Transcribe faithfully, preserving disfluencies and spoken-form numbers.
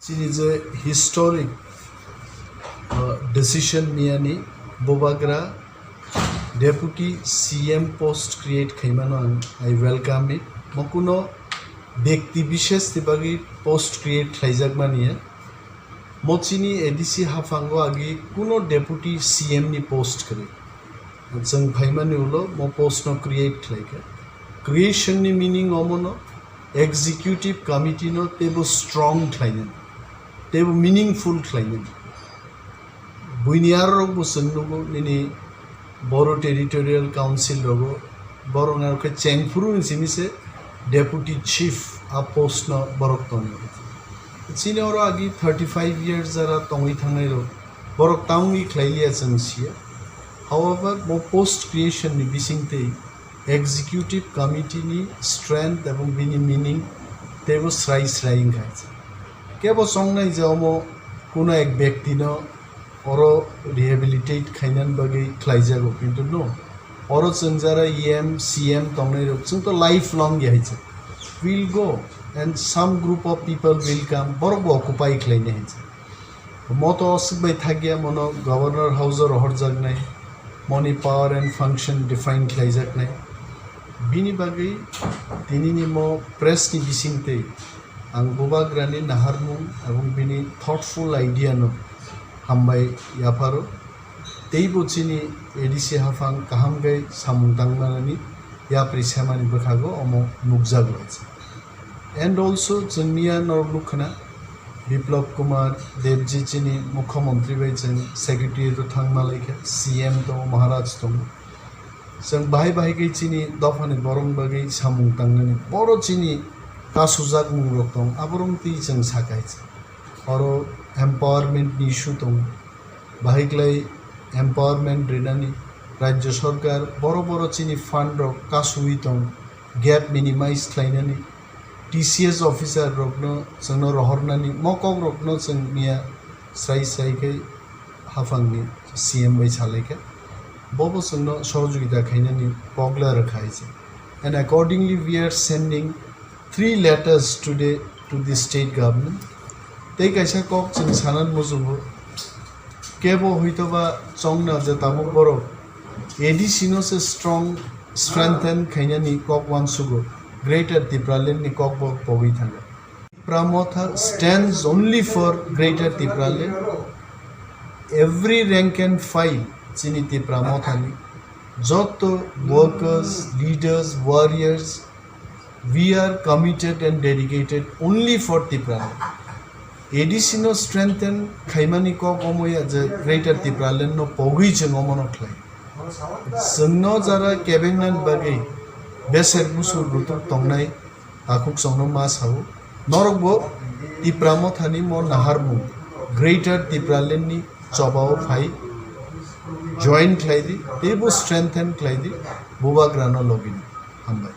Chini je historic, uh, decision miyani Bubagra Deputy C M post create khaimano ang, I welcome it. Mo kuno bekti bishes ni bagwi post create khlaijakmani ya. Mo chini A D C haphango agi kuno Deputy C M ni post kwrwi. Chwng phaimani ulo mo post no create khlaikha. Creation ni meaning omono executive committee no teibo strong khlainani, teibo meaningful khlainani. Buini arorok bo chwng nugo nini Bodo Territorial Council rogo, borok narwkhe chengphuru ni simi se deputy chief a post no borok tongwi. Chini oro agi thirty five years jara tongwi thangnai rok, borok tangwi khlai liya chwng siya. However, bo post creation ni bisingtwi executive committee ni strength ebong bini meaning teibo srai srai wngkha. Kebo chongnai je omo kuno ek bekti no oro rehabilitate khainani bagwi khlaijago, kintu no, oro chwng jara E M, C M tongnai rok, chwng to lifelong ya hai chwng. We'll go and some group of people will come, borok bo occupy khlainai hai chwng. Mo to aswk bai thakya, mono Governor House o rohorjaknai, moni power and function define khlaijaknai. Bini bagwi tinini mo press ni bisingtwi ang Bubagrani naharmung ebong bini thoughtful idea no hambai yapharo. Teibo chini A D C haphang kaham khe samung tangmani yapri semani bwkhago omo nukjago hai se. And also chwngniya norok nukkhana Biplab Kumar Debji chini Mukhyamantri bai chwng secretary rw thangma laikha, C M tongo, Maharaj tongo. Chwng bahai bahai khe chini dophani borok bagwi samung tangnani boro chini kasujak mungrok tong, aborok twi chwng sakai. Oro empowerment ni issue tong, bahai klai empowerment rinani Rajya Sarkar boro boro chini fund rok kasui tong, gap minimize khlainani, T C S officer rokno chwngno rohornani, mo kok rokno chwng miya sai sai khe haphangni C M bai salaikha, bobo chwngno sohojogita khainani pogla rwkha hai se. And accordingly, we are sending three letters today to the state government. Tei kaisa kok chwng sanan muchungo, kebo huitoba chongna je tabuk borok A D C no se strong, strengthen khainani kok uansugo, Greater Tipraland ni kok bo pogwi thango. Tipra Motha stands only for Greater Tipraland. Every rank and file chini Tipra Motha ni, joto workers, leaders, warriors, we are committed and dedicated only for Tipraland. A D C no strengthen khaimani kok omo ya je Greater Tipraland no pogwi chwng omo no khlai. Chwngno jara kebengna bagwi beser busur rutuk tongnai takhuk chwngno ma sao. Norok bo Tipra Mothani mo naharmung Greater Tipraland ni chobao phai join khlai di, teibo strengthen khlai di, Bubagrano logini. Hambai.